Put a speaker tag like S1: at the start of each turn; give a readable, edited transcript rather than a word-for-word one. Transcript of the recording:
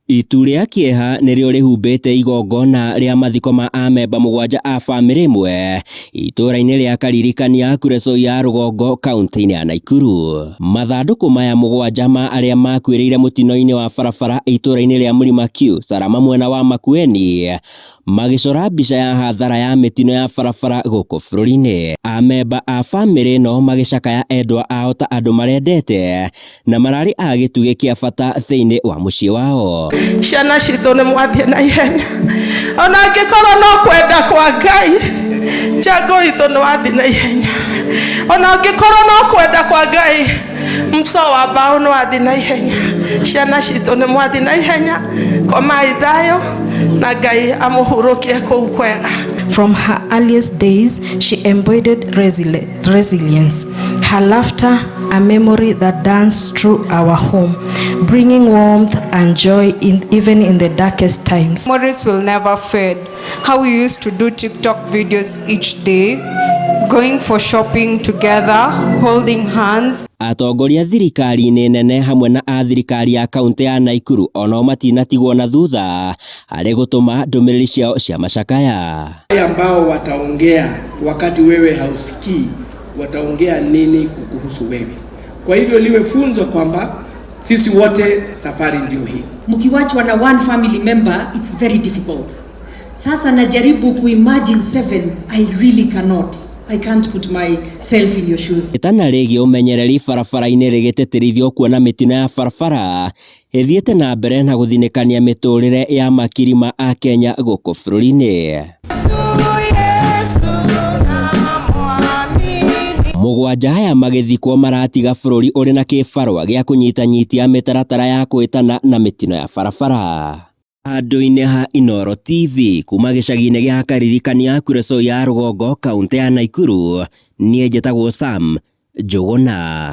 S1: Itu rĩa kĩeha nĩrĩo rĩhumbĩte igongona rĩa mathiko ma amemba 7 a bamĩrĩ ĩmwe itũũra-inĩ rĩa Karirikania Kuresoi ya Rũgongo kaunti-inĩ ya Naikuru. Mathandũkũ maya 7 ma arĩa makuĩrĩire mũtino-inĩ wa barabara itũũra-inĩ rĩa Mlima Q Salama mwena wa Makueni magĩcora mbica ya hathara ya mĩtino ya barabara gũkũ bũrũri-inĩ. Amemba a bamĩrĩ ĩno magĩcakaya endwa ao ta andũ marendete na mararĩ a gĩtugĩ kĩa bata thĩinĩ wa mũciĩ wao.
S2: Ciana citũ nĩ mwathiĩ na ihenya, ona angĩkorwo no kwenda kwa Ngai, njango itũ nĩ wathiĩ na ihenya, ona angĩkorwo no kwenda kwa Ngai, mso wa mbaũ nĩ wathiĩ na ihenya. Ciana citũ nĩ mwathiĩ na ihenya, komai thayũ na Ngai amũhurũkie kũu kwega.
S3: From her earliest days, she embodied resilience. Her laughter, a memory that danced through our home, bringing warmth and joy even in the darkest times.
S4: Memories will never fade. How we used to do TikTok videos each day, going for shopping together, holding hands.
S1: Atongoria thirikari-inĩ nene hamwe na a thirikari ya kaunti ya Naikuru onao matinatigwo na thutha harĩ gũtũma ndũmĩrĩri ciao cia macakaya.
S5: Ambao wataongea wakati wewe hausikii, wataongea nini kukuhusu wewe? Kwa hivyo liwe funzo kwamba sisi wote safari ndio hii.
S6: Mkiwachwa na one family member, it's very difficult. Sasa najaribu kuimagine 7, I really cannot. I can't put myself in your shoes.
S1: Itana rĩgiĩ ũmenyereri barabara-inĩ rĩgĩtĩtĩrithio kuona mĩtino ya barabara ĩthiĩte na mbere na gũthinĩkania mĩtũrĩre ya makiri ma akenya gũkũ bũrũri-inĩ. 7 aya magĩthikwo maratiga bũrũri ũrĩ na kĩbarũa gĩa kũnyitanyitia mĩtaratara ya kwĩtana na mĩtino ya barabara. Handũ-inĩ ha Inooro TV kuma gĩcagi-inĩ gĩa Karirikania Kuresoi ya Rũgongo kaunti ya Naikuru, niĩ njĩtagwo Sam Njũgũna.